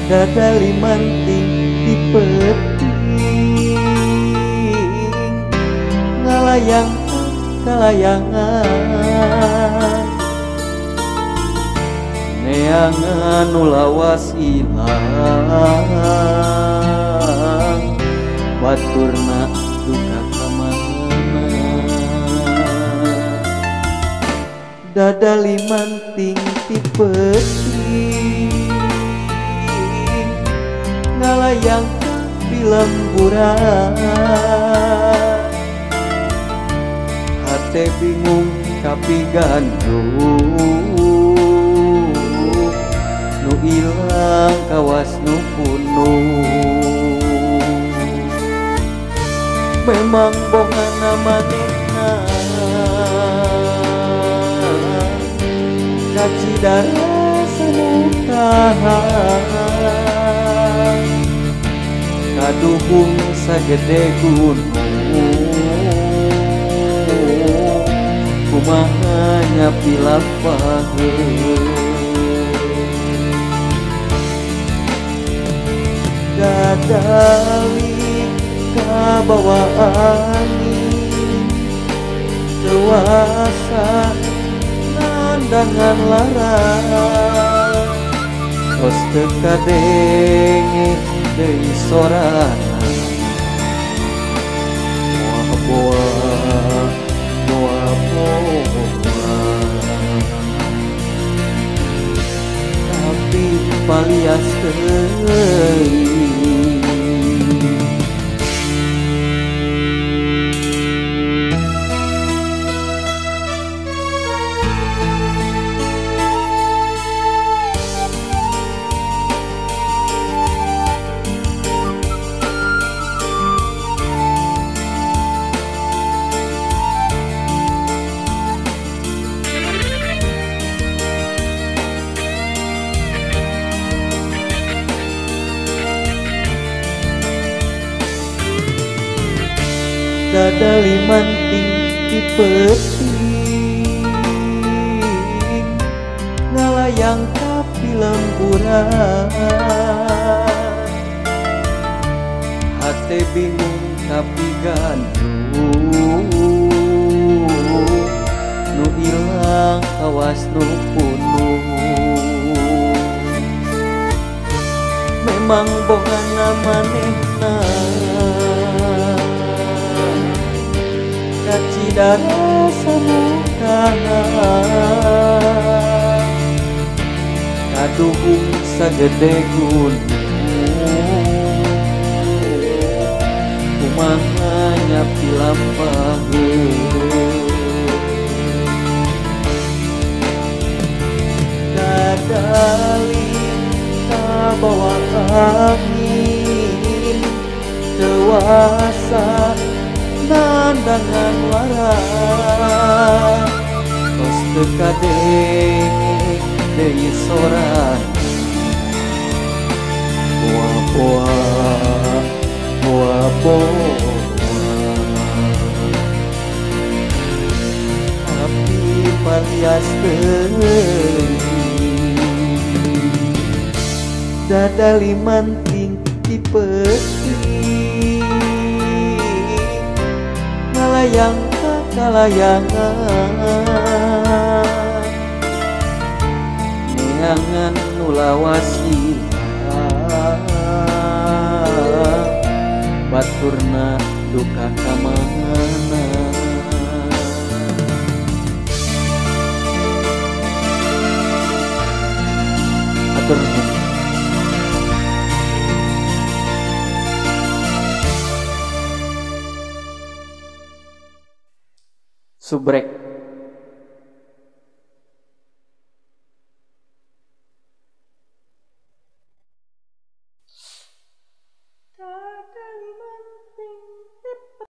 Dada limanting di peuting ngalayang kalayangan neangan nu lawas ilang baturna duka kamana. Dada limanting ti peuting ngalayang ka lemburan hate bingung kapi gandrung nu ilang kawas nu punung. Memang bongana manehna kacida rasa mutahan kaduhung sagede gunung kumaha nyapi lampaheun. Dadali kabawa angin dewasa nandangan lara tos teu kadenge deui sorana moa boa moa boa tapi palias teuing. Dada limanting di peuting ngalayang ka lemburan hate bingung tapi gandrung nu ilang kawas nu punung. Memang bongana manehna kacida rasa mutahan kaduhung sagede gunung kumaha nyapi lampaheun. Dadali kabawa angin dewasa nandangan lara tos teu kadenge deui sorana boa boa boa boa tapi palias teuing. Dada limanting di peuting ngalayang ka kalayangan neangan nu lawas ilang baturna duka kamana. Atur nuhun. Subrek.